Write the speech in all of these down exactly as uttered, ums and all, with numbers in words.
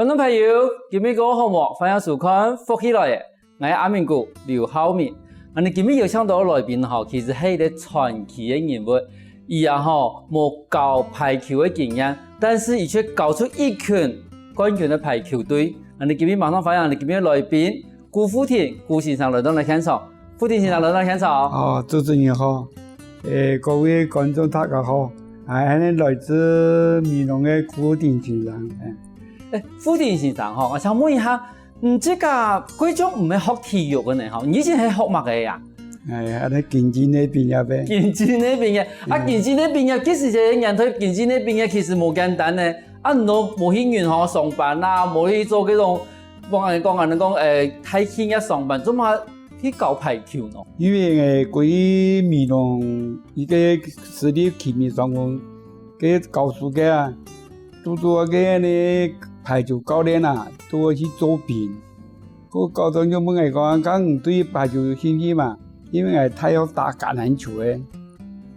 觀眾朋友，今晡日過好無？歡迎收看《福氣來了》，𠊎阿明哥劉浩明。恁呢今晡日邀請到个來賓吼，其實係一個傳奇个人物。佢啊吼，無教排球个經驗，但是佢卻教出一群冠軍个排球隊。恁呢今晡日馬上歡迎𠊎等今晡日个來賓， 古富庭，古先生來到𠊎等現場。富庭先生來到現場。哦，主持人好。欸，各位觀眾大家好。𠊎係來自美濃个古富庭先生。欸，富庭先生吼，𠊎想問一下，你這個國中毋係學體育个呢吼，你以前係學麼个啊？欸，恁呢經濟系畢業个。經濟系畢業，啊，經濟系畢業，其實這個年代經濟系畢業其實無簡單呢。啊，你都無去銀行上班啊，無去做這種，講恁講恁講，欸，大企業上班，做麼个 去教排球呢？因為𠊎歸美濃一個私立啟明商工个教書个啊，堵堵个呢排球教練啊，都愛去做兵。該教練就問𠊎講：「該你對排球有興趣無？」因為𠊎大學打橄欖球个，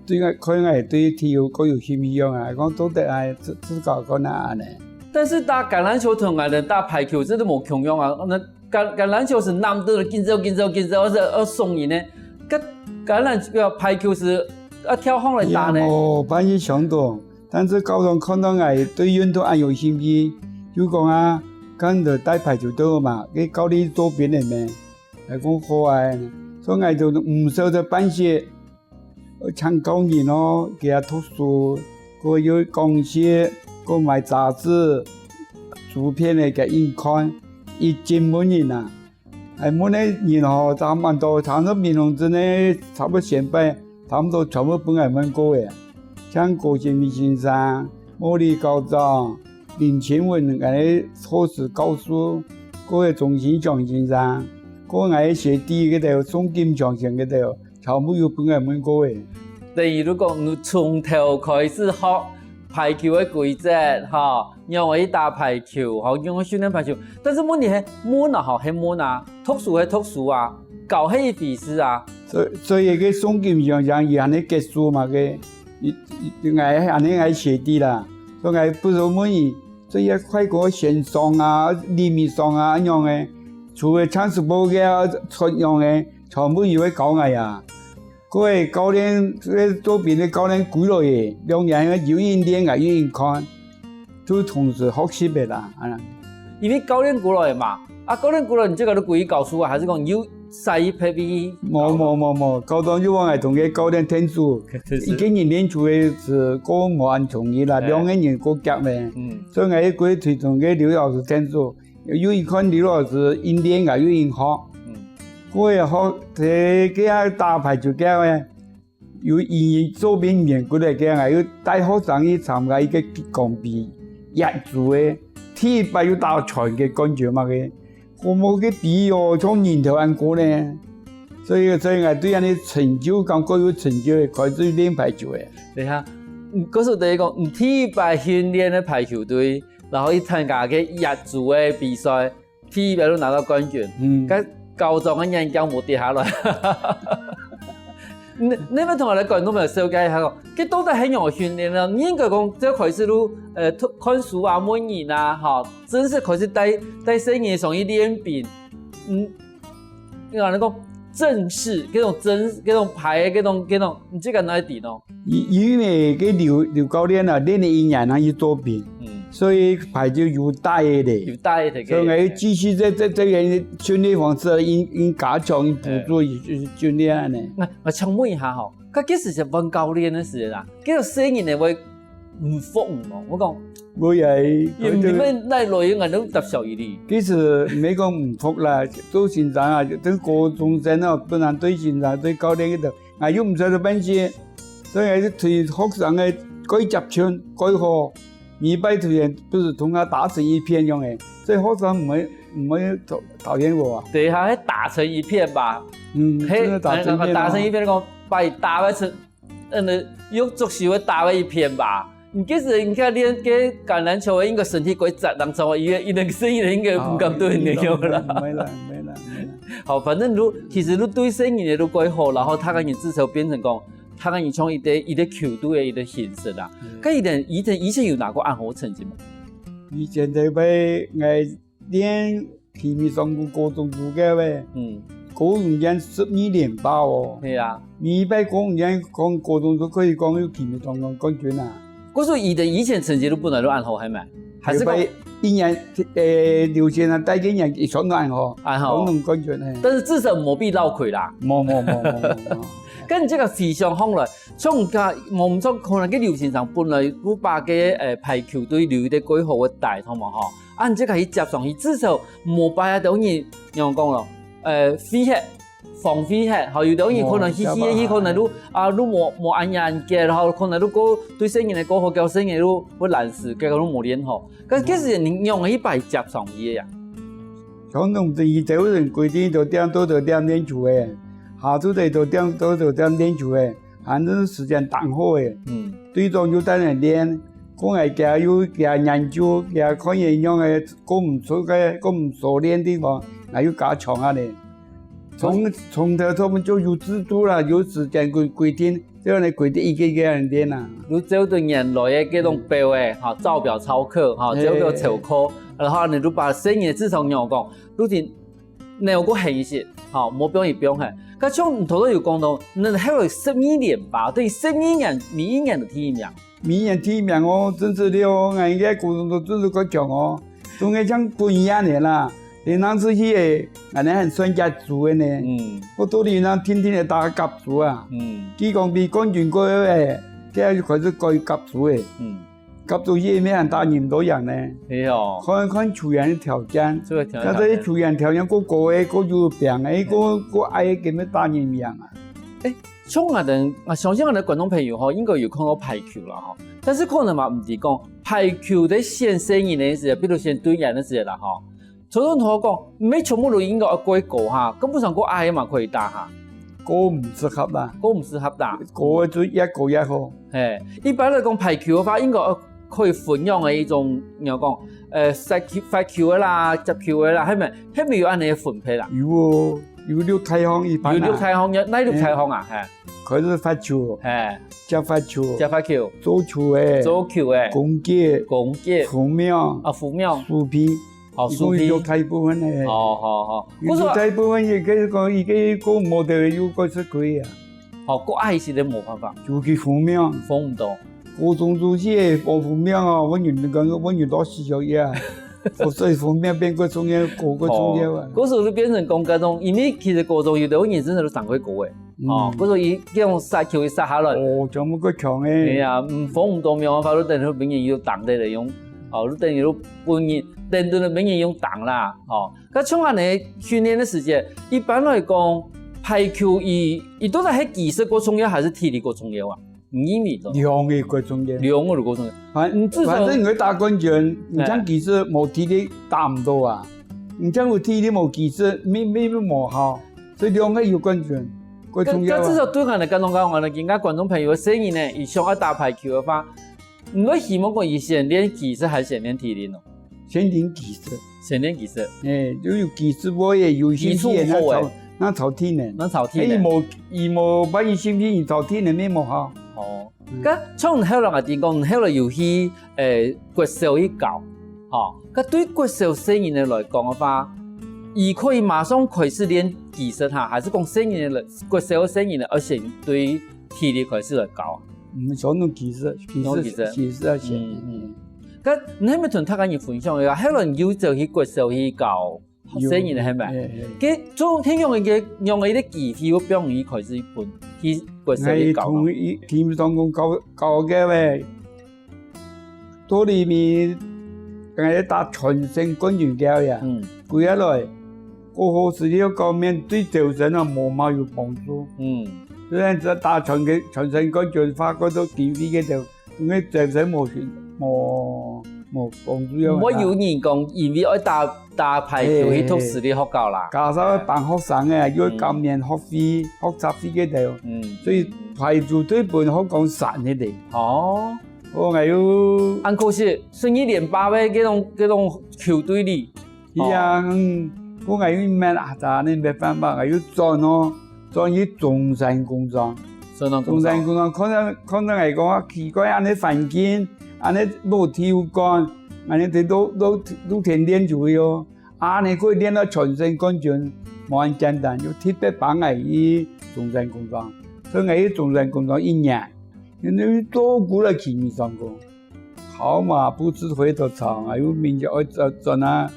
對𠊎看𠊎對體育較有興趣樣啊，講做得啊，自自家看啊恁呢。但是打橄欖球同𠊎等打排球真的無共樣啊，那 橄橄欖球係攬等緊走緊走緊走，而且愛送人呢。該橄欖球排球係愛跳項來打呢。也無半日相同，但是教練看到𠊎對運動恁有興趣，就講啊，該你就帶排球隊嘛，該教練做兵个咩？𠊎講好啊，所以𠊎就毋愁得半日。 請教練哦，佢啊讀書，過又講習，過買雜誌、書片个佢應看，一進門人啊。𠊎問个人吼，差毋多，差毋多美濃鎮个差毋多先輩，差毋多全部分𠊎問過个。像郭新明先生、莫里校長、林清文，𠊎个老師教授，過个鍾新祥先生，過𠊎个學弟該兜宋錦祥先生該兜， 全部有分𠊎問過个。等於如果你從頭開始學排球个規則，吼，仰仔去打排球，吼，仰仔訓練排球。但是問題係，問啊，吼，係問啊，讀書係讀書啊，教係一回事啊。所以，所以該宋錦祥講，佢恁呢結束嘛，該，佢，佢，𠊎，恁呢𠊎學弟啦，所以𠊎不如問佢， 所以愛快過先生啊、禮儀上啊恁樣个，除了唱詩歌个啊、出樣个，全部佢會教𠊎啊。該教練，該做兵个教練歸來个，兩儕又有影練啊，又有影看，就同時學習个啦，恁樣。因為教練歸來嘛，啊，教練歸來，你這個就歸去教書啊，還係講有 使一批比無，無，無，無，教練就話𠊎同該教練𢯭手，一個人練球个係過無恁容易啦，兩個人過遽咧。所以𠊎一過去同該劉老師𢯭手，又一看劉老師，佢練𠊎又佢學。過後學，在該打排球个， 有因為做兵員過來个，𠊎又帶學生去參加一個激光比，亞洲个，第一擺又打全國冠軍嘛个，好無个比哦，像人頭恁高呢。所以，所以𠊎對恁呢成就感，過有成就个，開始練排球个。等一下，嗯，告訴大家講，你第一擺訓練个排球隊，然後去參加个亞洲个比賽， 第一擺就拿到冠軍，嗯。該高中个眼鏡無跌下來。你，你有無同𠊎來觀眾朋友紹介一下哦，這到底係仰訓練呢？你應該講，這開始就，呃，看書啊，問人啊，吼，正式開始帶，帶細人上去練兵。嗯，你講正式，這種正，這種排，這種，這種，你這個哪裡呢？ 因，因為該劉，劉教練啊，練了一年啊，去做兵，所以排就有帶个咧。有帶个。所以𠊎又繼續在，在，在這個訓練方式，因，因加強，因補助，因，因訓練恁呢。𠊎，𠊎請問一下吼，該，該時節換教練个時節啊，該個細人仔會毋服毋哦？𠊎講，會啊，因為你們來了，應該都搭小一哩。其實毋係講毋服啦，做先生啊，等高中生啊，本來對先生、對教練个 𠊎又毋使做半事，所以𠊎就對學生个該接近、該好，每擺同佢，不是同佢打成一片樣个，所以學生毋會，毋會討，討厭𠊎啊。等一下，該打成一片吧？嗯，嘿，真的打成一片哦。打成一片，講，把你打到成，嗯，用足球个打到一片吧？ 你其實你看練該橄欖球个，應該身體該扎當長啊，因為，因為生意應該毋敢對你了啦。哦，毋會啦，毋會啦，毋會啦。好，反正你，其實你對生意个都蓋好，然後他个人至少變成講，他个人像一個，一個球隊个一個形式啦。嗯。該以前，以前，以前有拿過恁好成績嗎？以前在外，𠊎連去米上个高中部个喂，嗯，高中連十二連霸哦。係啊，每一擺高中連講高中都可以講有去米上个冠軍啊。可是你的以前成績都本來都恁好，係無？還是講一年，誒，劉先生帶个年一上都恁好，恁好。上都冠軍，嘿。但是至少無被落氣啦。無無無無無。跟這個回想起來， 像佢，無毋著，可能該劉先生本來有把該，呃，排球隊留一個蓋好个底，好無吼？啊，你這個去接上去，至少無擺啊，等於仰講咯，呃，廢忒，荒廢忒，吼，有等於可能去去去，可能都，啊，都無，無恁樣个，吼，可能都過對細人个過好，教細人都會懶尸，結果都無練好。該，該時你仰般去擺接上去个呀？像總係以前有人規定都點，都都點練球个，下晝仔都點，都都點練球个。 反正時間當好誒，嗯，隊長又帶人練，過來佢又佢研究，佢看人樣誒，過毋出个，過毋熟練地方，𠊎又加強啊咧。從從頭到尾就有制度啦，有時間規規定，這樣來規定一個一個人練啊。就照著原來个這種表誒，哈，照表操課，哈，照表操課，然後呢，就把細人个自從仰講，就係 你有个形式，吼，無放一放嘿。該像你頭頭有講到，你後來十二連霸，等於十二年，每一年都第一名。每一年第一名哦，真係了哦，𠊎應該高中都真係較強哦。總係像本一年啦，你當時去誒，𠊎等還算甲組个呢。嗯，我到底那天天个打甲組啊。嗯，佢講比冠軍高誒，這下就開始改甲組誒。嗯。 甲組也無恁打贏到贏呢。係哦。看看球員个條件，這個條件。假使球員條件過高个，過有病个，過過矮个，根本打贏毋贏啊。誒，像𠊎等，𠊎相信𠊎等觀眾朋友吼，應該有看過排球啦吼。但是可能嘛，毋知講排球在選細人个時節，比如選隊員个時節啦吼， 頭先同𠊎講，毋係全部都應該愛過高哈，根本上過矮嘛可以打哈。高毋適合啦。高毋適合打。高个就越高越好。嘿，一般來講，排球个話，應該愛可以分樣个一種，你要講，呃，殺球、發球个啦，接球个啦，係無？係無有恁樣个分配啦？有哦，有六大項一般啊。有六大項，有哪六大項啊？嘿，開始發球，嘿，接發球，接發球，做球个，做球个，攻擊，攻擊，護網，啊，護網，守備。 哦，一共有六大部分呢。哦，好，好。有六大部分也可以講，一個一個無得有個是可以啊。哦，過矮些个無辦法。尤其護網。防毋到。高中時期个防護網哦，阮有講，阮有到四小一啊。所以護網變過重要，過過重要啊。哦，故所就變成講該種，因為其實高中有个人真的都上過高个。 哦，嗯。故所以這種殺球一殺下來，哦，全部過強誒。哎呀，嗯，防毋到，無辦法，就等於分人又擋得來用，哦，就等於就分人，等於就分人用擋啦，哦。該像恁樣訓練个時節，一般來講，排球佢，佢到底係技術較重要，還係體力較重要啊？你認為呢？兩個較重要。兩個都較重要。反，嗯，至少反正你會打冠軍，你像技術無體力打毋到啊。你像有體力無技術，沒，沒，無效。 所以兩個有關係，較重要啊。該，該至少對𠊎來講，講，𠊎來講，觀眾朋友，細人呢，佢想愛打排球个話，你會希望講佢先練技術還是先練體力呢？先練技術。先練技術。哎，就有技術，𠊎也有興趣，基礎好欸。那炒，那炒體能。那炒體能。哎，佢無，佢無，萬一興趣，佢炒體能，你無效。哦。 該像你後來𠊎聽講，你後來有去，誒，國小去教，吼，該對國小細人个來講个話，佢可以馬上開始練技術哈，還是講細人个，國小个細人个，愛先對體力開始來教啊？嗯，從那技術，技術，從技術。技術要先。嗯，嗯。該你係毋係同大家人分享一下，後來你又走去國小去教 細人係無？有，嘿，嘿。該做，係用一個，用一個機會，會放你開始分，去國小去教嘛。𠊎同佢，佢同講教，教个喂，到裡面，𠊎打全省冠軍个呀。嗯。歸下來，過後係了後面對朝晨啊，無麼有幫助。嗯。雖然只打全個，全省冠軍，發覺到經費个頭， 因為朝晨無，無，無幫助啊。毋會有人講，因為愛打，打排球去讀私立學校啦。加上愛幫學生个，又愛減免學費、學雜費个頭。嗯。所以排球對本學校散个咧。哦。哦，哎喲。恁可惜，順義聯霸个這種，這種球隊裡， 係啊，哦。嗯，𠊎講有一面啊，咋呢沒辦法，𠊎又轉哦，轉去中山工專。中山工專。中山工專，看到，看到𠊎講啊，奇怪，恁呢環境，恁呢無體育館， ，𠊎等在露，露，露天練就會哦。啊，你可以練到全省冠軍，無恁簡單，又特別分𠊎去中山工商，所以𠊎去中山工商一年，因為做久了去你上過，好馬不吃回頭草，𠊎又明年愛轉，轉啊，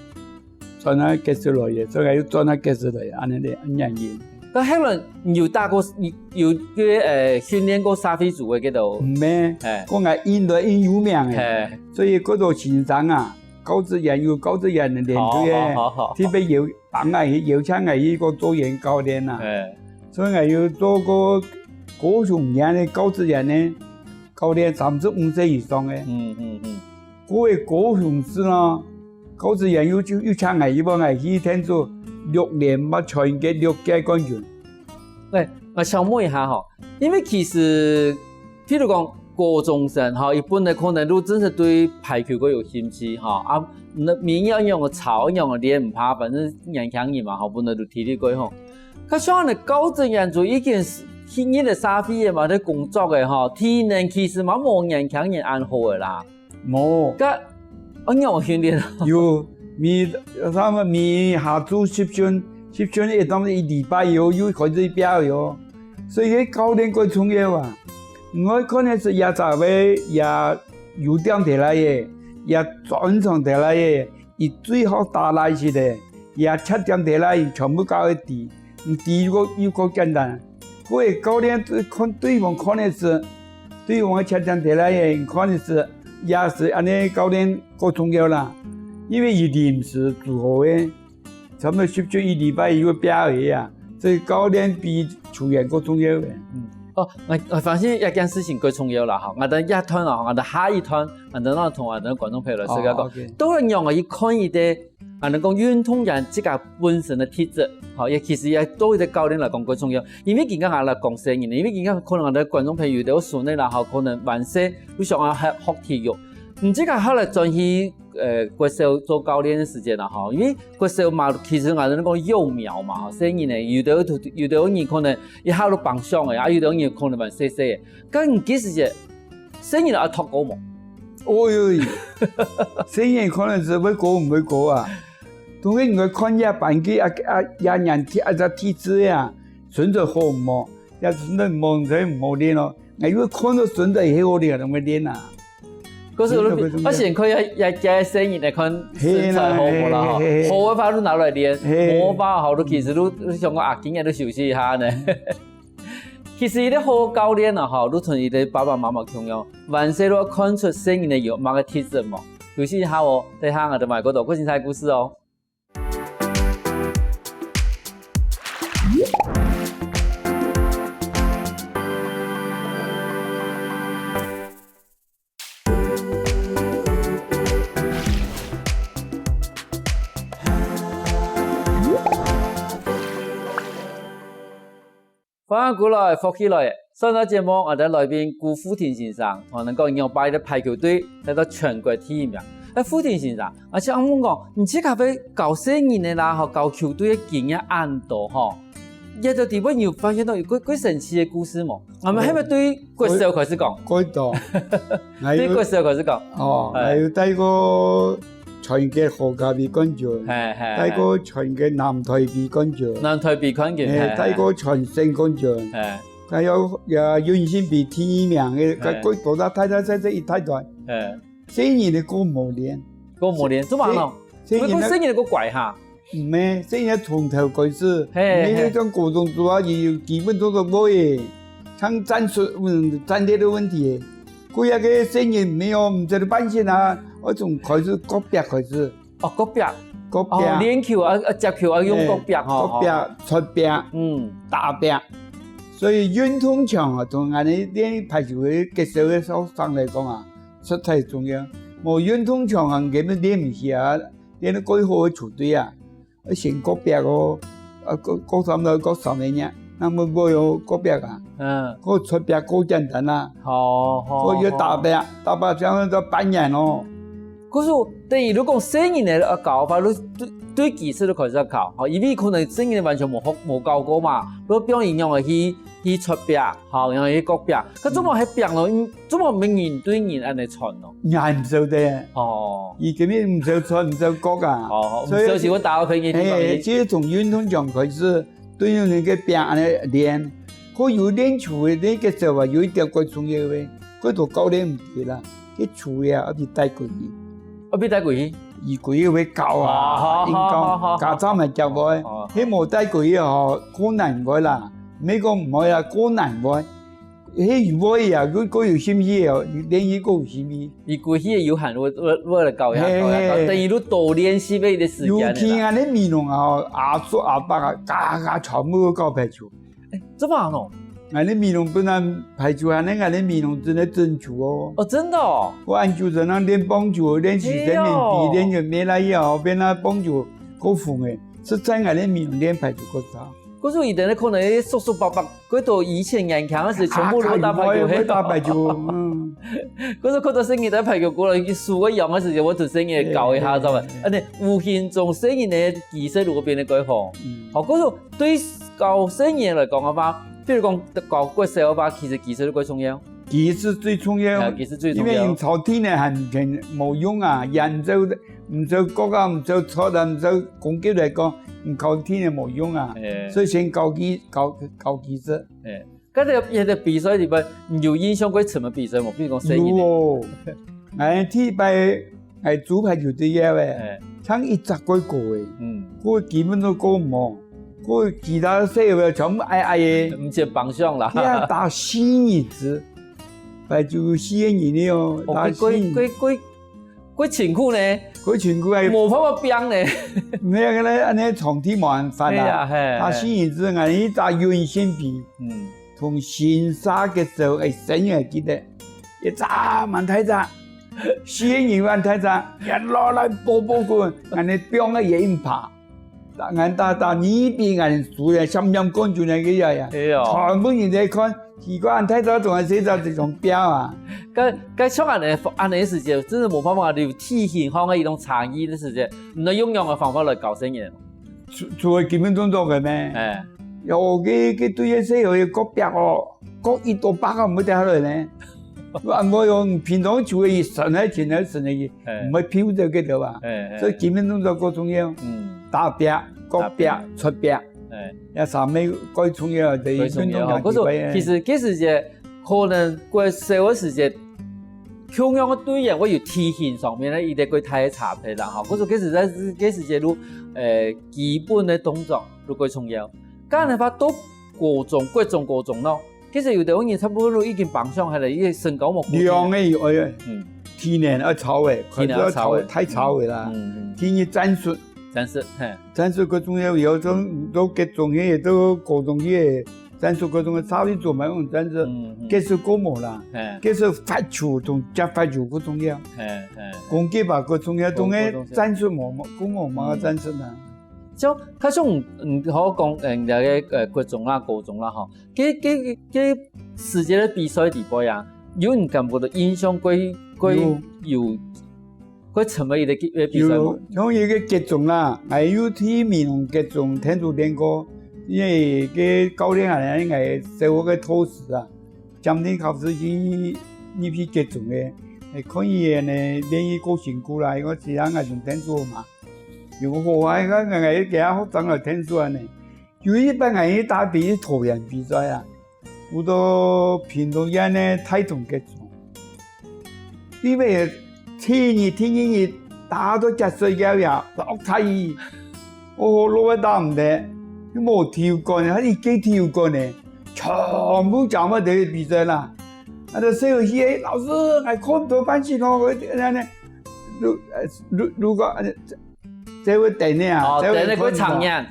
轉啊結束來耶，所以𠊎又轉啊結束來，恁樣的，恁樣的。該後來你有打過，你有个，呃，訓練過社會組个該兜？毋係，哎。講𠊎應該應有名个，哎。所以該兜先生啊，教職員有教職員个連隊个，好，好，好，好。特別有，幫𠊎去，邀請𠊎去過做員教練啊。哎。所以𠊎有做過高雄縣个教職員呢，教練三十五歲以上个。嗯，嗯，嗯。 過个高雄市呢，教職員又，又，又請𠊎，又幫𠊎去𢯭手六年，捌全國六屆冠軍。哎，𠊎想問一下吼，因為其實，譬如講高中生吼，一般个可能都真係對排球較有興趣吼，啊，毋，毋愛仰仔吵，仰仔練毋怕，反正年輕人嘛吼，本來就體力過好。該像恁樣教職員就已經係，去入了社會个嘛，在工作个吼，體能其實嘛無年輕人恁好个啦。 無。該，仰仔訓練啊？有，每，啥物，每下晝集訓，集訓一到一禮拜以後，又開始比賽哦。所以該教練蓋重要啊。𠊎看个係這隻位，這有點提來个，這專長提來个，佢最好打來去个，這缺點提來，佢全部教佢知。 毋知又過，又過簡單。該个教練對，看對方看个係，對方个缺點提來个，看个係，也係恁樣教練較重要啦。因為佢臨時組合个，差不多集訓一禮拜又會比賽啊，所以教練比球員較重要个。嗯。哦，𠊎，𠊎相信這件事情較重要啦，吼。𠊎等這段啊，𠊎等下一段，𠊎等愛同𠊎等觀眾朋友來說一下，哦，OK。到底仰仔去看佢个 啊，能講運動員自家本身个特質，吼，也其實也對一個教練來講較重要。因為今下𠊎來講細人仔，因為今下可能𠊎等觀眾朋友有兜孫仔啦，吼，可能還細，又想愛學，學體育。你自家後來轉去，呃，國小做教練个時間啦，吼，因為國小嘛，其實𠊎等講幼苗嘛，吼，細人仔，有兜，有兜人可能一下就放鬆个，啊，有兜人可能還細細个。該你該時節，細人仔愛讀高無？ 哦喲，細人可能係會高毋會高啊。當然你愛看這班級啊，啊，這年紀啊，這體質啊，身材好毋好，這身材毋好，所以毋好練咯。𠊎又看到身材係好練，怎麼練啊？可是我，身材不重要。我先看這，這，這細人仔看身材好無啦，吼。嘿啦，嘿，嘿，嘿。好个話就拿來練，嘿。無个話，吼，就其實就，就想講啊，今日就休息一下呢。 其實一個好教練啊，吼，就同一個爸爸媽媽共樣，還細就看出細人仔有麼个特質無？休息一下哦，等下𠊎等還過多過精彩故事哦。 歡迎轉來，福氣來了。上一節目，𠊎等來賓辜富廷先生，同𠊎等講，仰般个排球隊得到全國第一名。哎，富廷先生，𠊎想問講，你自家會教細人仔啦，吼，教球隊个經驗恁多，吼，這個地方你有發現到有幾，幾神奇个故事無？𠊎等係毋係對國小開始講？哦，幾多。對國小開始講。哦，哎。𠊎有帶過 全國學校杯冠軍，嘿，嘿，帶過全國男隊杯冠軍，男隊杯冠軍，嘿，嘿，帶過全省冠軍，嘿。還有，也運動會第一名个，嘿。該，該多大，大大細細一大堆。嘿。細人仔个較無練。較無練，做麼个呢？細，細人仔，因為細人仔較乖哈。毋係，細人仔從頭開始，嘿，嘿。你像高中生啊，佢有基本動作無誒，像戰術，嗯，戰略个問題誒。 佢該個細人仔無，毋知道半仙啊，愛從開始角壁開始。哦，角壁。角壁。哦，練球啊，啊，接球啊，用角壁吼，嘿，角壁，吼。出壁，嗯。打壁。所以運動場啊，對𠊎等練排球个國小个學生來講啊，實在重要。無運動場啊，根本練毋起啊，練到幾好个球隊啊。 愛先角壁哦，啊，角，角三樓，角三个呢，那麼會有角壁啊？嗯。該出壁較簡單啊。好，好，該愛打壁，好。打壁像該个扮演哦。故所等於你講細人仔个教法，你對，對基礎就開始教，吼，因為可能細人仔完全無學，無教過嘛，你放佢仰仔去，去出壁，吼，仰仔去角壁，佢做麼係壁咯，嗯，做麼毋係人對人恁樣傳咯？人毋曉得，哦，佢根本毋曉出，毋曉角啊，哦，所以毋曉是會打到別人地方去。嘿，這從運動場開始，對於你个壁恁樣練，佢有練球个，你个手啊，有一點較重要个，佢都教練毋知啦。 該球啊，愛去帶歸去。愛去帶歸去？佢歸去會教啊，哦，硬教，好，好，好。家長嘛教會，哦。該無帶歸去吼，困難會啦。毋係講毋會啦，困難會。該會啊，佢，佢有興趣哦，練習過有興趣。佢歸去个有限，我，我，我來教一下，嘿，教一下，嘿。等於你多練習个一個時間啦。尤其啊，你美濃啊，阿叔阿伯啊，家家全部都教排球。 欸，做麼个哦？𠊎等美濃本來排球，恁樣𠊎等美濃真个爭球哦。哦，真的哦。𠊎恁久正練棒球，練習，練練比，哎喲。練个沒來要，變那棒球過紅誒，實在𠊎等美濃練排球過差。可是以前的可能叔叔伯伯，過多以前年輕个時，全部都打排球，會打排球，嗯。可是過多細人仔排球過來，輸个樣个時節，𠊎就細人仔教一下，哎，知道吧？哎，哎。啊，你無形中細人仔个基礎就變得較好。嗯。好，可是 對教細人來講个話，比如講教國小个話，其實基礎就較重要。基礎最重要，啊，基礎最重要。因為用草地呢，還，還無用啊，人就毋曉角啊，毋曉出啊，毋曉攻擊來講，用草地呢無用啊。哎。所以先教基，教，教基礎。哎，該个，該个比賽裡背，你有印象較深个比賽無？比如講細人仔。有哦。 𠊎第一擺𠊎組排球隊个，哎。像一隻過高誒，嗯。過基本都過毋好，過其他細个全部矮矮誒。毋識幫上啦。佢還打四人制，排球四个人个哦，哦，打四人。過，過，過，過辛苦呢。過辛苦啊。無辦法拚呢。無啊，該恁樣場地無恁闊啊。係啊，係，打四人制，𠊎去打韌性比。嗯。 同新社个時候，𠊎細人仔記得，一隻蠻大隻，四个人恁大隻，一路來跑跑滾，恁樣放个也硬爬。𠊎打打二比，𠊎輸了，閃閃光就那個呀呀。哎喲。全部人在看，奇怪，恁大隻，做麼个細隻這種標啊？該，該像恁樣，恁樣个時節，真的無辦法，有體型上个一種差異个時節，你愛用仰个方法來教細人？ 除，除了基本動作个咩？哎。有个，个對个細个个角壁哦，角一到百个毋會跌下來呢。啊，無用平常球个神來前來神个，哎。毋會飄走个對吧？哎，哎。所以基本動作較重要。嗯。打壁、角壁、打壁。出壁。哎。這三个較重要，就係運動量最高个。較重要吼。可是其實，其實這 可能國小个時節，共樣个隊員會有體型上面个一個較大个差別啦，吼。故所其實在這個時節，就，呃，基本个動作就較重要。該樣个話，到高中、國中、高中咯，其實有兜人差不多已經幫上去了，因為身高無固定。兩个有，哎，嗯。體能愛超个，體能愛超个。太超个啦。嗯，嗯。第二戰術。戰術，嘿。戰術較重要，有種都國中去，都高中去个， 戰術各種个差別做嘛，用戰術，嗯，嗯。技術較無啦，嘿。技術發球同接發球較重要。嘿，嘿，嘿。攻擊吧較重要，當然較重要。戰術無，無，較無麼个戰術啦。像，較像，嗯，好講，嗯，這個，呃，國中啦、高中啦，吼，該，該，該時節个比賽裡背啊，有你感覺到印象較，較有。有 較深个一個，一個比賽無？有，像一個國中啦，𠊎有去美濃國中𢯭手練過，因為該教練啊，𠊎小學个導師啊，檢定考試去，入去國中个，欸，看佢呢，練習較辛苦啦，佢講：「這下𠊎就𢯭手嘛。」有好啊，𠊎，𠊎，𠊎，佢學生來𢯭手啊呢。有一擺𠊎去打比，去桃園比賽啊， 舞到屏東縣个大同國中。因為第一日、第二日打到結束了呀，落大雨，哦，落到打毋得，又無體育館，還係个體育館呢，全部全部都係比賽啦。啊，就細人仔，老師，𠊎看毋到半身哦，𠊎恁樣，如，呃，如，如果，呃， 這位等呢啊，哦，這位等呢過長遠，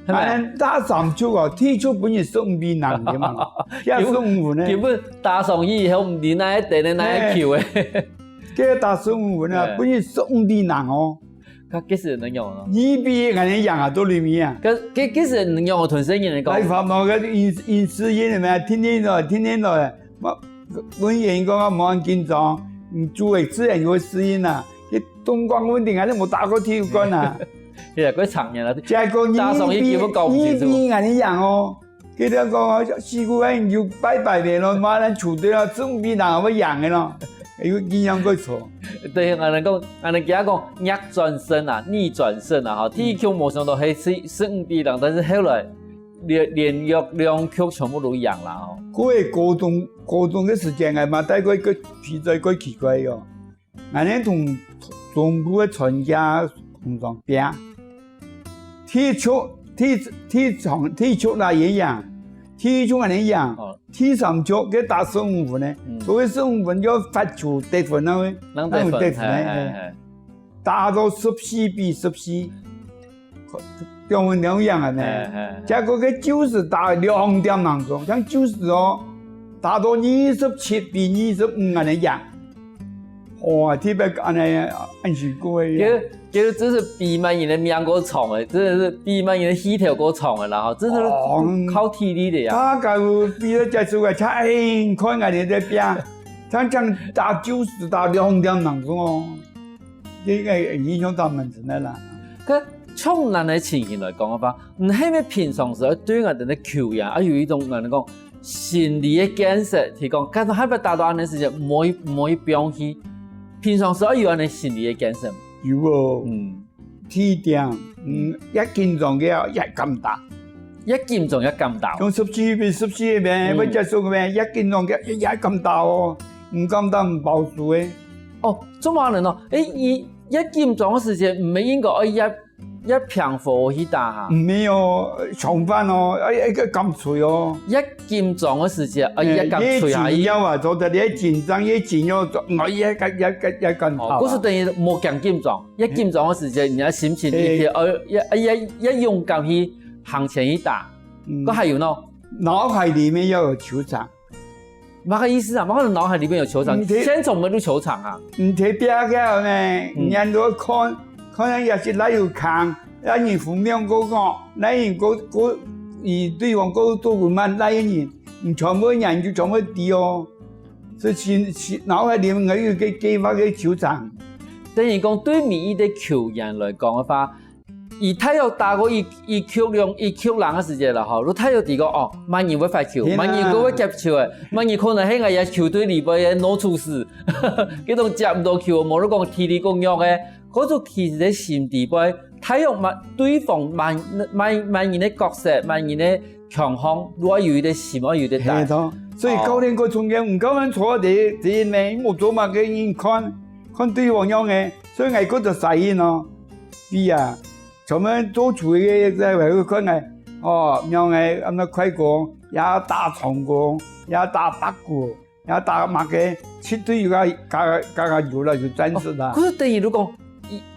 係咪？啊，打三局哦，第一局分人十五比零个嘛，也十五分呢。根本打上去以後，毋知哪一等呢，哪一球誒。嘿。這打十五分啊，嘿。分人十五比零哦。該，該時能用哦。二比一，𠊎等贏啊，到裡面啊。該，該，該時能用哦，同生人來講。來，發毛个飲，飲食業个咩，天天來，天天來。 𠊎，𠊎員工講啊，莫恁緊張，你煮个自然就會適應啦。佢東光問題還係無打過體育館啊。哎呀，佢長年了，結果你打上一局都搞不清楚。你比，你比人家贏哦。佢就講，師傅，哎，你就拜拜了咯，嘛，咱球隊啊，總比人會贏的咯。有影響過錯。對，俺人講，俺人佢講逆轉勝啊，逆轉勝啊，哈，第一局無想到係十，十五比零，但是後來連，連續兩局全部都贏了哦。佢个高中，高中个時間，哎嘛，帶過一個比賽，過奇怪哦。 𠊎等同中部个全家同場拚。第一局，第，第一場，第一局啦也贏，第二局𠊎等贏，哦。第三局佢打十五分呢，嗯。所謂十五分就罰球得分那位，人得分，那位得分呢，哎，哎，哎。打到十四比十四。 兩分兩贏啊呢。哎，哎，哎。結果佢就是打兩點零鐘，像就是哦，打到二十七比二十五恁樣贏。哇，特別恁樣，恁辛苦个。其實，其實真是比麼人个命過長个，真的是比麼人个氣頭過長个啦，吼，真的是哦，靠體力个呀。大家有比賽結束个，才，哎，看𠊎等在拚，像，像打九十，打兩點零鐘哦。 這个影響到門神个啦。該從恁樣个情形來講个話，你係毋係平常時愛對𠊎等个球員，愛有一種𠊎等講心理个建設，提供，看到還要打到恁樣時間，毋會，毋會放棄。平常時愛有恁樣心理个建設。有哦。嗯。第一點，嗯，越緊張个越敢打。越緊張越敢打。像十四比十四个咩，嗯。會結束个咩，越緊張个越，越敢打哦，毋敢打毋包輸个。 哦，做麼人哦？誒，你，你緊張个時節，毋係應該愛一，一平和去打哈？毋係哦，相反哦，愛，愛，愛敢吹哦。一緊張个時節，愛一敢吹下去。越緊張啊，做得越緊張，越緊張，做，愛越敢，越敢，越敢哦，跑啊。故所等於無驚緊張，一緊張个時節，你个心情一定愛，愛，愛，愛勇敢去行前去打。嗯。該還有呢？腦海裡面要有球場。 麼个意思啊？麼个腦海裡面有球場？你提，現場無就球場啊？你提標个呢，嗯。你都看，看人也是哪有空，哪人分量過高，哪人過，過，以對方過做不慢，哪一人，你全部人就全部知哦。所以其，其腦海裡面有一個計劃个球場。等於講，對每一個球員來講个話， 佢大約打過一，一局兩，一局零个時節啦，吼，就大約知講，哦，麼人會發球，係啦。麼人个會接球誒，麼人可能係𠊎个球隊裡背个腦出屎，這種接毋到球，無論講體力夠弱个，該種其實在心底背，大約麼，對方麼，麼，麼人个角色，麼人个強項，都愛有一個心，愛有一個膽。係咯，所以教練个重要，毋教練坐在第一，第一名，無做麼个人看，看對方樣个，所以𠊎覺得晒人哦。 比啊，全部做球个在外頭看个，哦，仰个，恁樣快攻，也打長攻，也打八股，也打麼个，絕對有个，加，加，加油了，有戰術啦。哦，可是等於如果，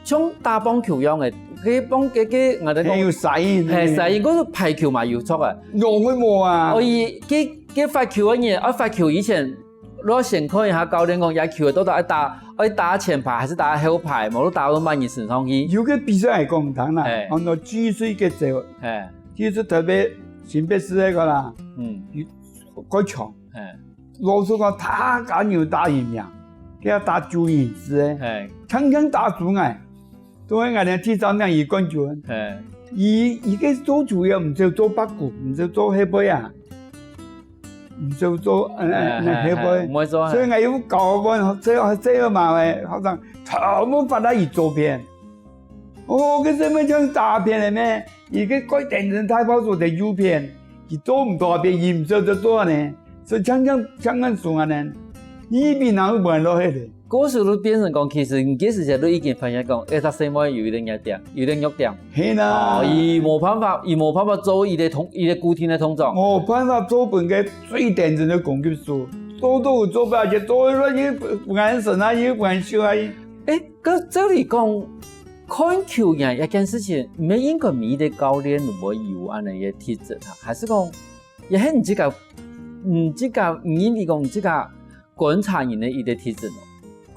像打棒球樣个，該棒，該，該，𠊎等講，很有sign个。嘿，sign，可是排球嘛有錯个。有个無啊？哦，佢，佢，佢發球个人，啊，發球以前， 你先看一下教練講，這球到底愛打，愛打前排還是打後排？無就打到麼人身上去？有个比賽還講毋通啦，嘿。安到技術个走，嘿。技術特別新北市那個啦，嗯。有，過強。嘿。老實講，大家有打贏贏，佢要打九人制个，嘿。強強打輸个。 都係𠊎等第三名，佢冠軍。嘿。佢，佢个做主要毋使做八股，毋使做後背啊，毋使做，呃，嘿，嘿，後背。嘿，毋會做，嘿。所以𠊎有教過，這，這個嘛，學生全部發到佢左片。哦，這什麼像打片个咩？佢个蓋等人大炮手在右片，佢做毋到片，佢毋使做做呢，所以強強，強強輸啊呢，一比零就無落去了。 故所就變成講，其實你該時節就已經發現講，哎，佢細妹有一點弱點，有一點弱點。係啦。哦，佢無辦法，佢無辦法做佢个動，佢个固定个動作。無辦法做分个最頂層个攻擊手，做都做不了，就做了又不敢伸啊，又不敢手啊。哎，該照理講，看球員這件事情，毋係應該每一個教練都會有恁樣个特質哈？還是講，也係你自家，你自家，你認為講你自家 觀察人个一個特質咯。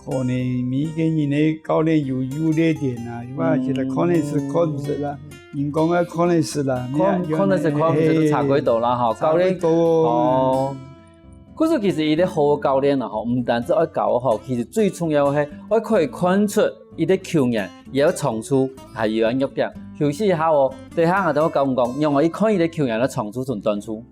可能每一個人个教練有優缺點啊，有啊，嗯。其實可能係看毋識啦，人講个可能係啦，看，你啊，可能係看毋識，嘿，都差幾多啦，吼，差幾多哦。教練，哦。故所其實一個好个教練啊，吼，毋單止愛教學，其實最重要个係愛可以看出一個球員，佢个長處，還有个弱點。休息一下哦，等下𠊎兜講講，仰般去看一個球員个長處同短處。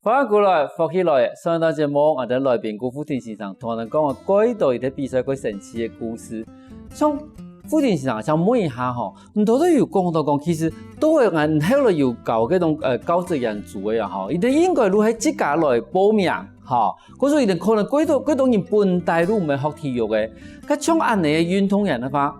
歡迎過來，福氣來了！上一段節目，𠊎兜來賓顧富庭先生同𠊎兜講了蓋多佢在比賽過神奇个故事。像富庭先生，想問一下吼，你頭先有講到講，其實都係𠊎後來有教該種，呃，教職員組个啊吼，佢兜應該都係自家來報名，吼。故所佢兜可能幾多，幾多人本底都毋係學體育个，該像恁樣个運動員个話，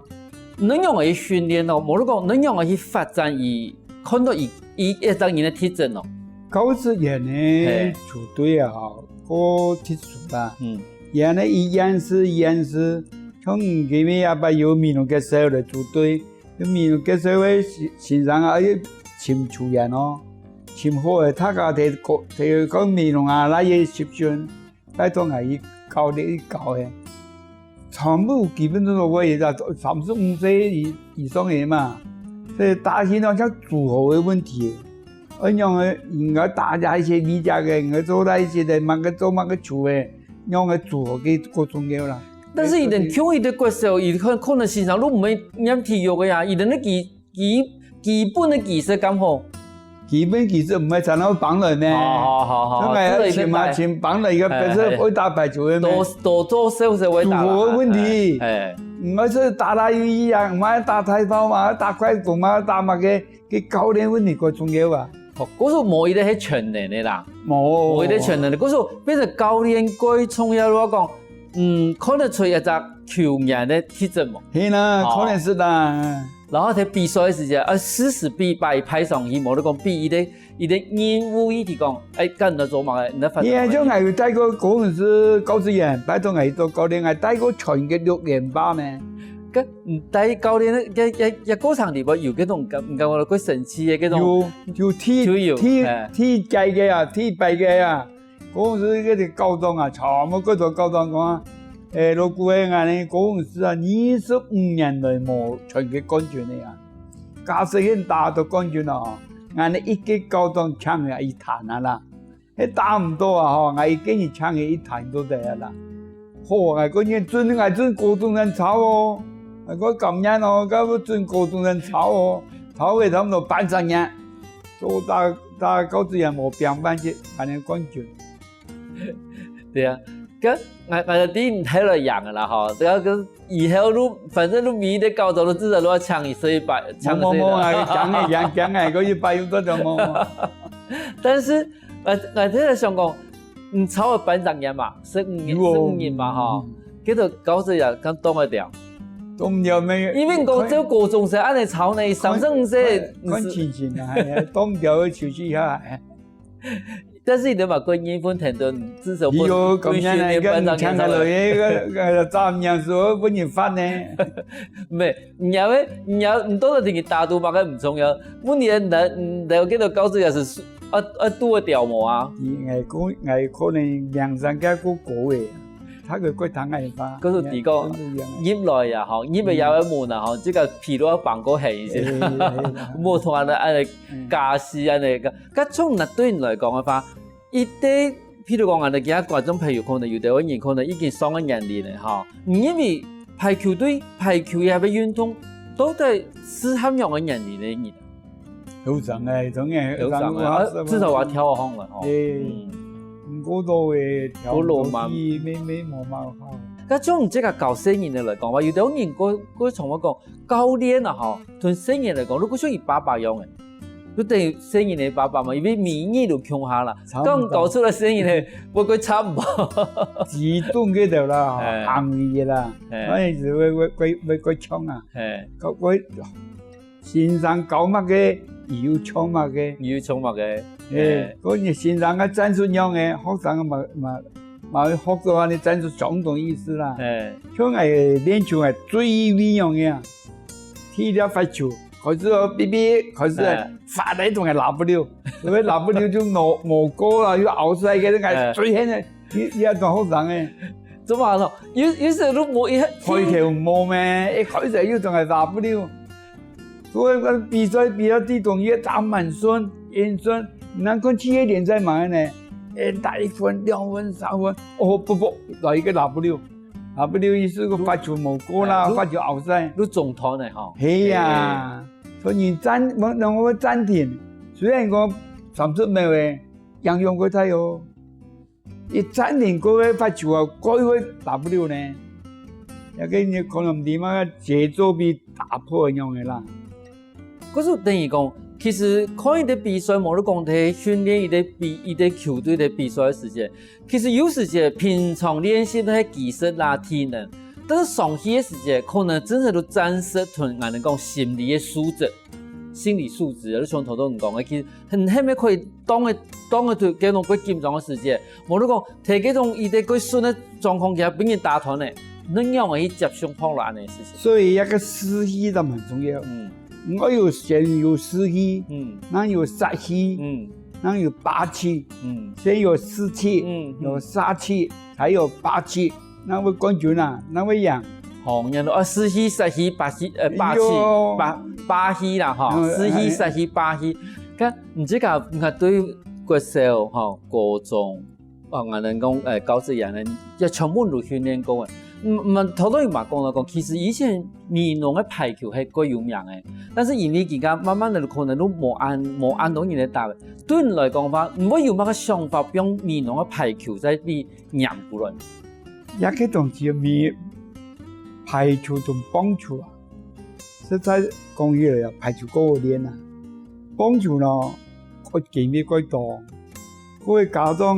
你仰般去訓練咯？無你講，你仰般去發展佢，看到佢，佢一隻人个特質咯？教職員呢，嘿。組隊啊，吼，過特殊啦。嗯。佢呢，佢樣式，樣式，像今日啊，擺有美濃國小來組隊，有美濃國小个先，先生啊，愛尋球員哦，尋好个，大家提個，提個美濃啊，來个集訓。 拜託𠊎去教練去教个，全部基本上都會个，三十五歲以，以上个嘛。所以打起來像組合个問題，愛仰个，應該打這一些，你這个，應該做那一些个，麼个做麼个球个，仰个組合个過重要啦。但是佢兜像佢兜國小，佢可，可能先生都毋會念體育个呀，佢兜个基，基，基本个知識敢好？基本知識毋會差到放來咩？好，好，好，好，像𠊎這个尋啊，這个尋放來一個，哎，本身會打排球个咩？哎，哎。多，多做少少會打啦。組合个問題。哎，哎。毋係說打打遊戲啊，毋係打太極拳嘛，打快攻嘛，打麼个，該教練問題較重要啊。哦，故所無一定係全能个啦。無。無一定全能个，故所變成教練較重要，我講，嗯，看得出一隻球員个特質無？係啦，哦。可能係啦。 然後在比賽个時節，啊，事實比擺，擺上去，無你講比佢个，佢个任務議題講，哎，該你愛做麼个，你愛發展麼个。你看，像𠊎有帶過高雄市教職員，拜託𠊎去做教練，𠊎帶過全國六連霸咩？該，嗯，帶教練个，个，个，个過程裡背有該種感，感覺到較神奇个該種，有，有第，就有，第，哎。第屆个啊，第八屆啊， 高雄市該个校長啊，全部各種校長講啊，欸，老古个，𠊎等高雄市啊，二十五年來無全國冠軍个啊。假使現打到冠軍哦，𠊎等一個校長請佢去談啊啦。係打毋到啊吼，𠊎一個人請佢去談都得啊啦。好，𠊎講你準，𠊎準高中生抄哦，𠊎講甘願哦，𠊎準高中生抄哦，抄个差毋多半隻月。 做打，打到最後無平半節，還能冠軍。對啊，該𠊎，𠊎就知你係來贏个啦吼。這個以後你，反正你每一個校長你至少你愛請一歲一擺，請一歲一擺。無，無，無，𠊎驚个，驚，驚个，𠊎一擺有多少無，無。但是，𠊎，𠊎在想講，你抄个班長贏嘛，十五人，有哦。十五人嘛吼。嗯。 該个高職也敢擋得了？擋了咩？因為講這高中生恁樣抄呢，三十五歲，看，看情形啊，哎呀，擋了个就去下。但是你嘛，過年份挺多，至少不，有，今年那個，你看到了，那個，那個，早年時候分人罰呢。沒，你要，你要，你多少天你打賭嘛，該毋重要。問題呢，你，你該个高職也是，啊，啊，堵得了無啊？你，哎，講，哎，可能兩三個過高个。 他个國堂个話，可是你講，真不一樣啊。入來啊，吼，入來也會問啊，吼，這個皮都要綁過黑一些。哎，哎，哎，哎。莫同人恁樣，嗯。假死恁樣个。該從那對你來講个話，一定，譬如講，恁樣，其他觀眾朋友可能有的人可能已經上了年齡了，吼，你認為排球隊、排球也係運動，到底適合樣个年齡个人？ 後生个，當然後生个，後生个，啊，至少愛跳項了吼。哎，嗯。毋過都會跳，不如嘛。沒，沒，無麼好。該從這個教細人个來講話，有兜人過，過常會講，教練啊吼，同細人來講，如果像佢爸爸樣个，就等於細人个爸爸嘛，因為每日都共下啦，差不多。剛教出來細人个，會過差毋多。自動个啦，哎。行為个啦，哎。哎，就會，會，會，會過強啊。哎。會，會 先生教麼个，佢又唱麼个。佢又唱麼个。哎，哎。該你先生个戰術樣个，學生嘛，嘛，嘛學到恁樣戰術相同意思啦。哎。像𠊎練球，𠊎最會樣个啊，踢了發球，開始哦，嗶嗶，開始哦，哎。發來一種个W，因為W就無，無過啦，又拗出來个，那個哎。最恨个，你，你要當學生个。做麼个？有，有時都無一，開頭無咩，一開始有種个W。所以講比賽比到最中意打滿順、贏順，你看企業聯賽嘛呢，哎，打一分、兩分、三分，哦，不，不，來一個W。 啊，不留意思个發球無過啦，哎，發球out赛。你中斷个吼。係啊，所以你暫，我，我暫停，雖然講三十秒个，影響過大哦。一暫停過个發球啊，過一會打不了呢。那個你可能你嘛節奏被打破一樣个啦。 可是等於講，其實看一個比賽，無論講在訓練一個比，一個球隊个比賽个時節，其實有時節平常練習个技術啦、體能，但是上去个時節，可能真正都戰術同𠊎等講心理个素質、心理素質，就像頭頭你講个，其實很，很可以當个，當个對，該種過緊張个時節，無論講在該種一個過順个狀況下，被人打斷个，你仰般去接受好了恁樣个事情？所以一個士氣都蠻重要。嗯。 你愛有先有士氣，嗯。然後有殺氣，嗯。然後有霸氣，嗯。先有士氣，嗯，嗯。有殺氣，才有霸氣，那會冠軍啊，那會贏。好，人家說啊，士氣、殺氣、霸氣，呃，霸氣，有。霸，霸氣啦，吼，嗯，士氣、哎。殺氣、霸氣。看，你這個，你看對於國小，吼，高中， 哦，𠊎等講，呃，教職員呢，也全部都訓練過个。嗯，嗯，頭頭有嘛講到講，其實以前美濃个排球係過有名个，但是因為佢家慢慢个可能都無恁，無恁多人來打了。對你來講話，你會有麼个想法，用美濃个排球再被拈過來？這個東西，排球同棒球啊， 實在講起來啊，排球較好練啊。棒球呢，愛經歷較多。各位家長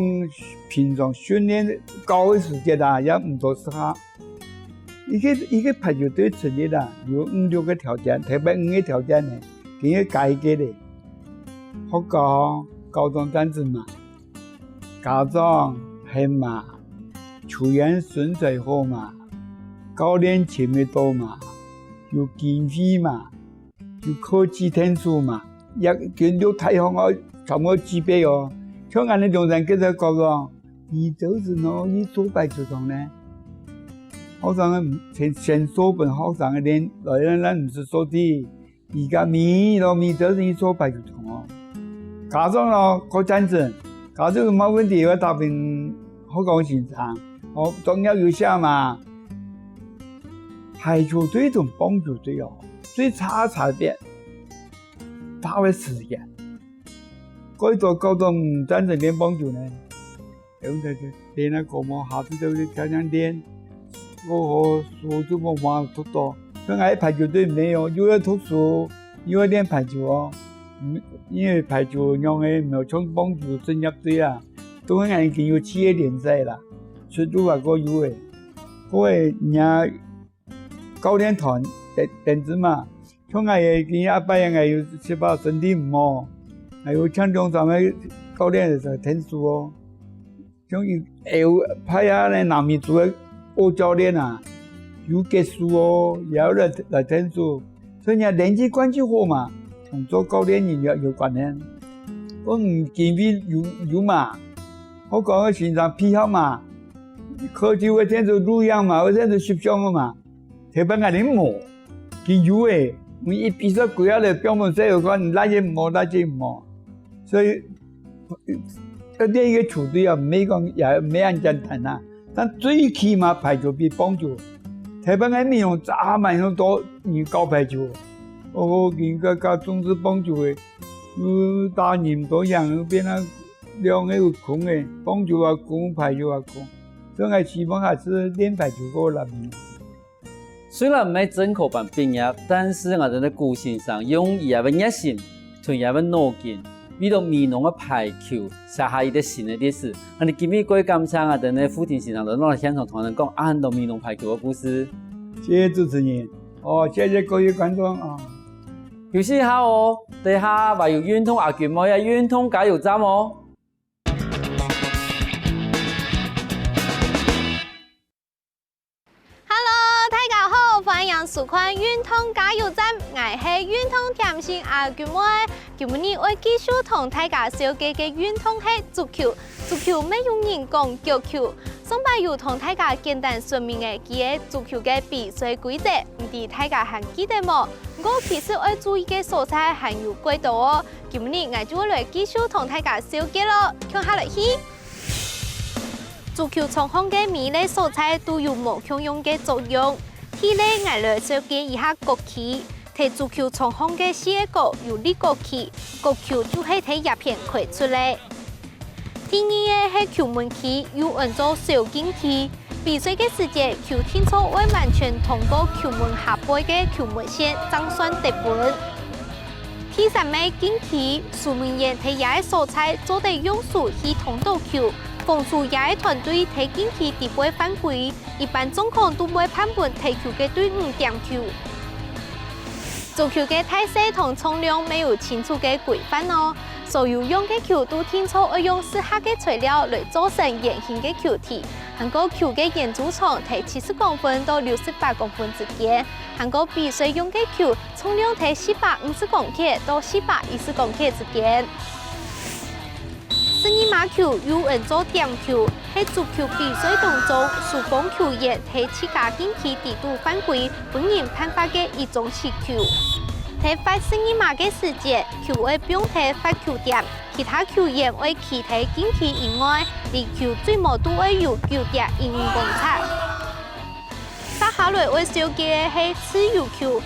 平常訓練教个時節啊，也毋多適合。一個，一個排球隊成立啊，有五六個條件，特別五個條件呢，今日加一個咧。學校、高中單子嘛， 家長係嘛，球員身材好嘛，教練請得到嘛，有經費嘛，有科技天數嘛，也跟六大項哦，全部具備哦。像𠊎等中山國小講，你做麼个哦，你做排球場呢？學生个先，先做分學生个練，來，咱，咱毋使做的。 佢个米咯，米就是做排球場哦。家長咯，較贊成，家長有麼問題，會打分學校先生。哦，作業有寫嘛？排球隊同棒球隊哦，最差差別，打个時間。過多高中毋贊成練棒球呢。 用在這練啊，過麼下次就去天天練，過好書就無法讀到。像𠊎排球隊毋係哦，又愛讀書，又愛練排球哦。嗯，因為排球樣个，無像棒球職業隊啊，都係𠊎已經有企業聯賽啦，出路啊，過有个。過个人家教練團等，等子嘛， 像𠊎个，今日阿伯，𠊎有七八身體毋好，𠊎有請兩三个教練來𢯭手哦。像有，有派啊，該南美洲个奧教練啊，有結束哦，也有來，來𢯭手。所以你人際關係好嘛，同做教練人有，有關係。講經費有，有嘛，好講个先生配合嘛，科技會𢯭手錄影嘛，會𢯭手翕相个嘛。 特別𠊎等無，佢有誒，每一比賽歸下來，標本賽有講，你拉也無，拉也無。所以，要練一個球隊啊，毋係講也毋係恁簡單啊。但最起碼排球比棒球，特別𠊎美濃早滿有多人搞排球。哦，人家較重視棒球誒，有打人多贏，有變啊兩個有空誒，棒球也空，排球也空。所以𠊎希望還係練排球過來。 雖然毋係正科班畢業，但是𠊎等个古先生用佢个熱心，同佢个腦筋，為著美濃个排球寫下一個新个歷史。恁呢今日過感謝𠊎等个傅婷先生來到現場同𠊎等講恁多美濃排球个故事。謝謝主持人，哦，謝謝各位觀眾啊。休息一下哦，等下還有運動阿君妹个運動加油站哦。Hello，大家好，歡迎收看運動加油站，𠊎係運動點心阿君妹。今晡日愛繼續同大家紹介个運動係足球。足球乜有人講腳球。上擺有同大家簡單說明个幾个足球个比賽規則，毋知大家還記得無？毋過其實愛注意个所在還有幾多哦。今晡日𠊎就會來繼續同大家紹介咯，共下來去。 足球場項个每一個所在都有無共樣个作用。舉例，𠊎來紹介一下角旗。在足球場項个四個角有立角旗，角球就係在這片開出來。第二個係球門旗，又安做小禁區。比賽个時節，球定著會完全通過球門下背个球門線，正算得分。 第三個禁區，守門員在這個所在做得用手去通著球，防守這個團隊在禁區底背犯規，一般狀況都會判分踢球个隊伍點球。足球个大細同重量乜有清楚个規範哦，所有用个球都定著愛用適合个材料來做成圓形个球體，還過球个圓周長在七十公分到六十八公分之間，還過比賽用个球 重量在四百五十公克到四百一十公克之間。十二碼球又安做點球，係足球比賽當中，守門球員在自家禁區底肚犯規，分人判罰个一種失球。在罰十二碼个時節，球會放在罰球點，其他球員會企在禁區以外，離球最無都會有九點一五公尺。 接下來愛紹介个係自由球。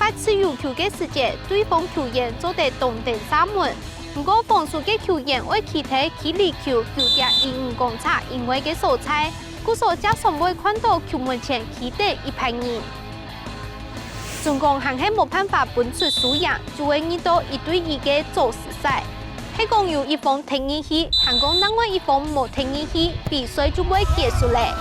罰自由球个時節，對方球員做得當等射門，毋過防守个球員愛企在距離球九點一五公尺以外个所在，故所正常會看著球門前企等一排人。準講還係無辦法分出輸贏，就會遇著一對一个組時賽。係講有一方踢入去，還講另外一方無踢入去，比賽就會結束咧。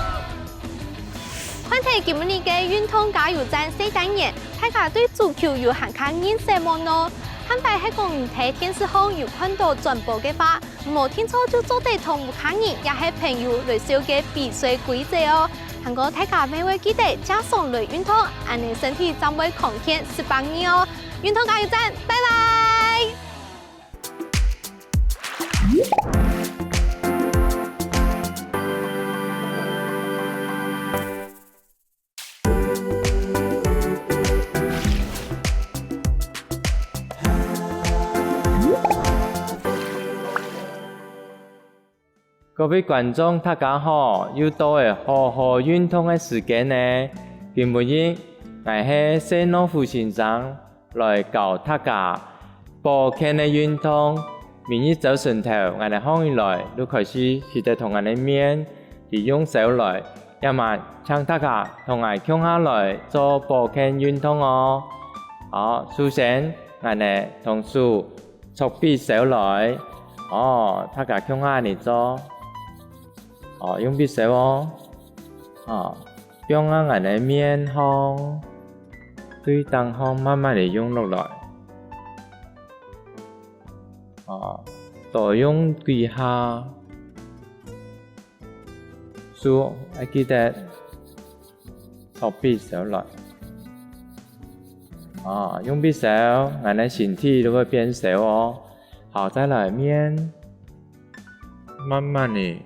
看忒今晡日个運動加油站四單元，大家對足球有還較認識無呢？下擺係講你在電視項有看著轉播个話，無定著就做得同屋下人也係朋友來紹介比賽規則哦。還過大家乜愛記得正常來運動，恁呢身體正會康健十八年哦。運動加油站，拜拜！ 各位觀眾，大家好！又到了好好運動个時間呢。今晡日，𠊎係謝諾夫先生，來教大家保健个運動。每日朝晨頭，𠊎兜䟘起來，就開始洗得同𠊎兜面，去用手來。這滿，請大家同𠊎共下來做保健運動哦。好，首先，𠊎兜同手 搓鼻梢來。哦，大家共下恁呢做。哦，用鼻梢哦。哦，放啊𠊎兜面項，對頂項慢慢仔用落來。哦，多用幾下。 手愛記得搓鼻梢來。啊，用鼻梢，𠊎兜身體就會變燒哦。好，再來面，慢慢仔。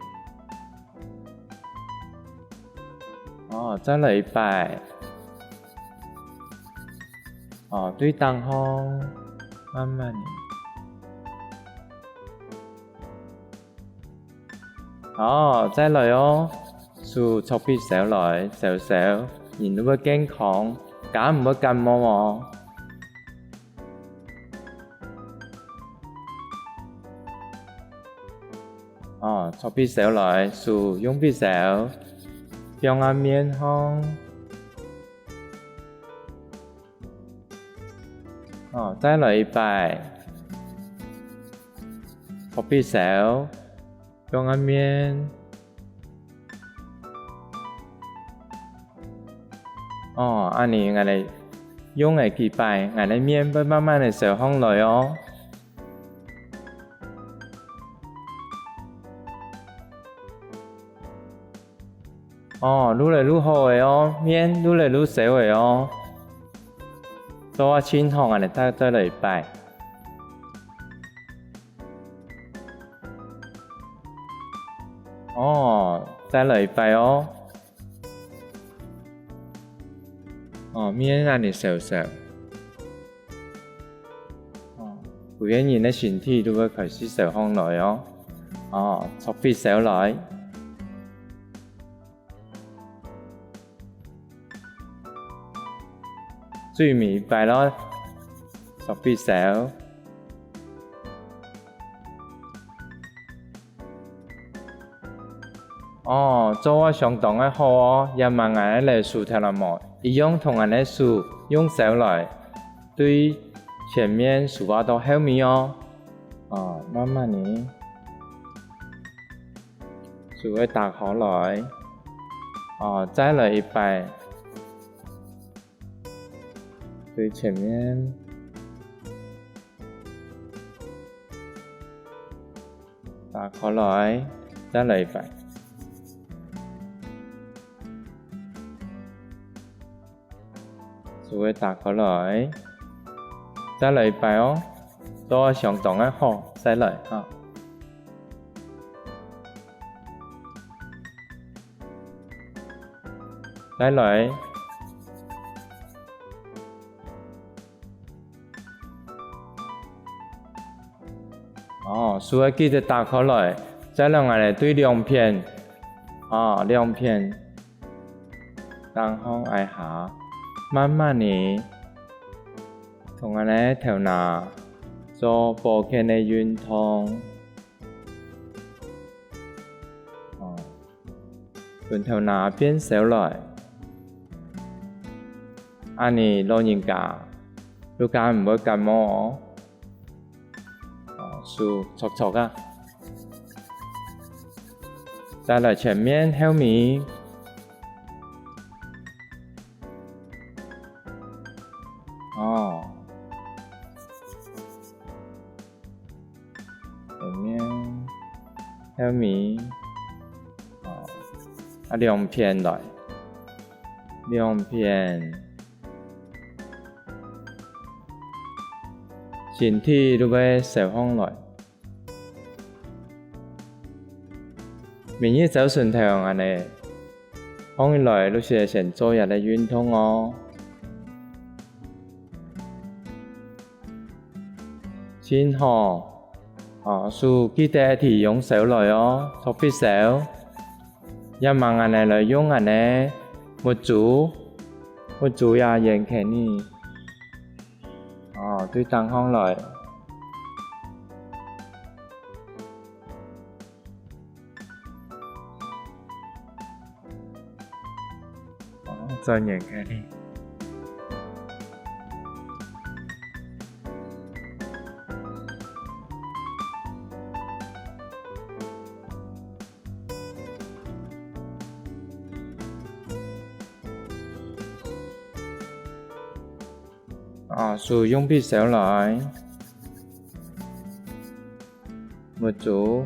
哦，再來一擺。哦，對頂項，慢慢仔。 好，再來哦，手搓鼻梢來，燒燒，人會健康，更毋會感冒哦。哦，搓鼻梢來，手用鼻梢，放啊面項。 哦，再來一擺。搓鼻梢，放啊面。哦，恁呢𠊎兜用仔幾擺，𠊎兜面會慢慢仔燒䟘來哦。哦，愈來愈好了哦，面愈來愈燒了哦。做啊盡好，恁呢再，再來一擺。哦，再來一擺哦。哦，面恁呢燒燒。哦，歸個人个身體都會開始燒䟘來哦。哦，著火燒來。 最尾一擺囉，著火燒。哦，做啊相當个好哦，這下𠊎來手頭啦無，一樣同𠊎个手用燒來，對前面手啊到後尾哦。哦，慢慢仔。 手愛打開來。哦，再來一擺。對前面。打開來，再來一擺。 手愛打開來。再來一擺哦，做啊相當个好，再來哈。再來。哦，手愛記得打開來，再來𠊎來對兩片，哦，兩片。 頂項挨下，慢慢仔，同𠊎个頭那做保健个運動。哦，分頭那變燒來。恁呢老人家，就較毋會感冒哦。 哦，手搓搓啊。再來前面後面。哦。前面，後面。哦，啊，兩片來。兩片。 身體就會燒䟘來。明日朝晨頭恁呢，䟘起來就係先做一個運動哦。盡好，哦，手記得愛用燒來哦，著火燒。 這下𠊎等來用𠊎等个目珠，目珠也圓圈仔。哦，對頂項來。哦，再圓圈仔。 啊，手用火燒來，目珠。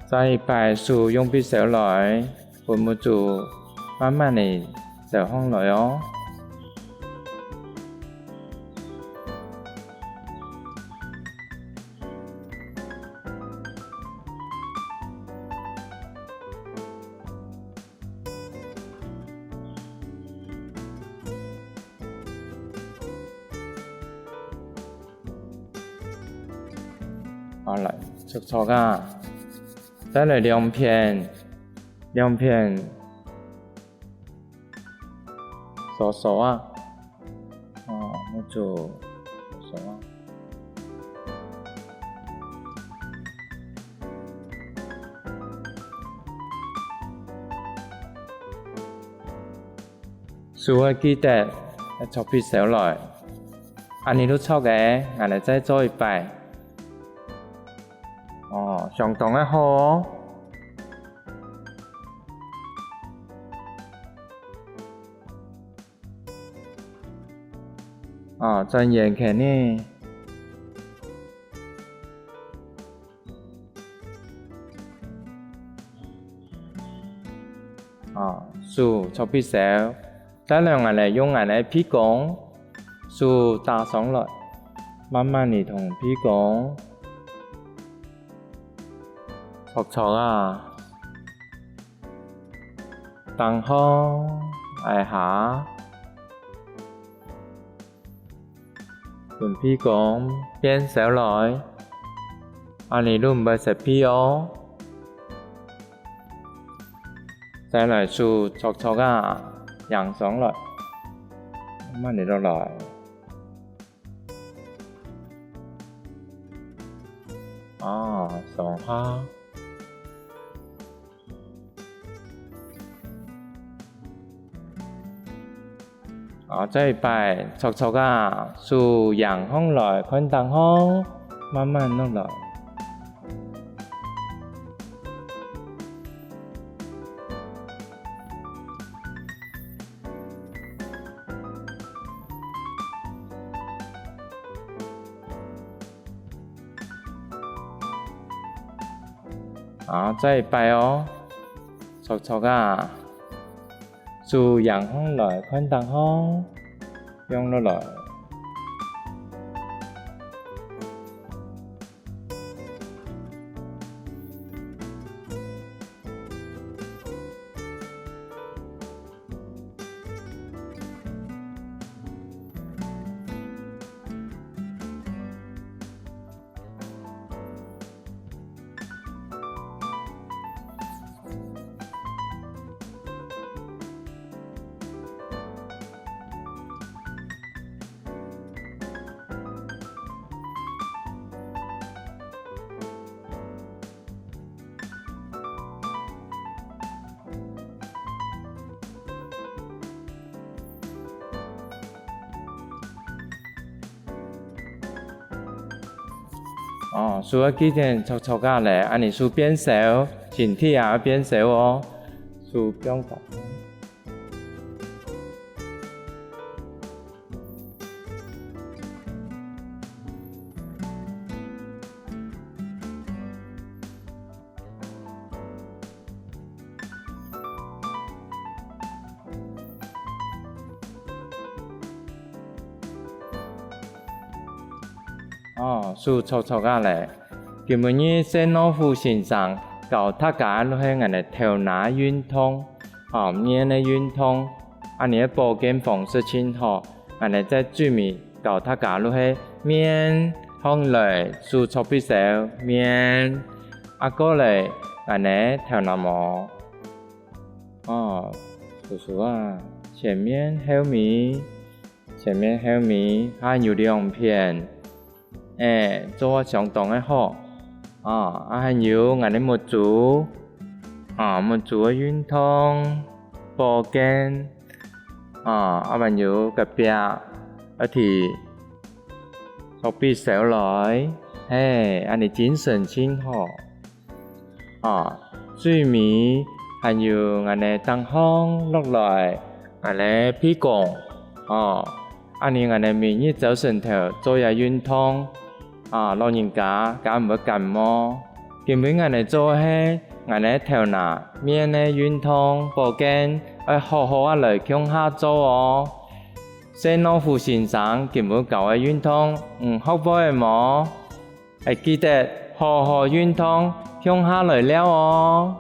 再一擺手用火燒來，分目珠慢慢仔燒䟘來哦。 好，來，搓搓啊。再來兩片，兩片。 搓搓啊。哦，目珠搓搓啊。 手愛記得，愛搓火燒來。恁呢就著个，𠊎來再做一擺。哦，相當个好哦。哦，轉圓圈呢。哦，手搓鼻梢，再來𠊎來用𠊎个鼻公，手打上來，慢慢地同鼻公搓搓啊。 頂項、挨下，分鼻公變燒來，恁呢就毋會塞鼻哦。再來手搓搓啊，䟘上來，慢慢地落來。哦，上下。 啊，再一擺，搓搓啊，手䟘項來，看頂項，慢慢落來。啊，再一擺哦，搓搓啊。 手䟘項來，看頂項，放落來。 哦，手愛記得搓搓啊咧，恁呢手變燒，身體也愛變燒哦。手放下。 哦，手搓搓啊咧。今晡日謝諾夫先生教大家就係𠊎兜頭那運動，哦，面个運動，恁呢个保健方式盡好。𠊎兜在最尾教大家就係面向來手搓鼻梢，面，啊過來，𠊎兜頭那毛。哦，手手啊，前面後尾， 前面後尾還有兩片，欸，做得相當个好。啊，啊還有𠊎兜目珠，啊，目珠个運動，保健，啊，啊還有隔壁，啊提，搓鼻梢來，嘿，恁呢精神盡好。 哦，最尾還有𠊎兜頂項落來，𠊎兜鼻公，哦，恁呢𠊎兜每日朝晨頭做下運動，啊，老人家較毋會感冒。今晡𠊎兜做个係𠊎兜頭那面个運動保健，愛好好仔來共下做哦。謝諾夫先生今晡教个運動，你學會了無？ 愛記得好好運動，共下來尞哦！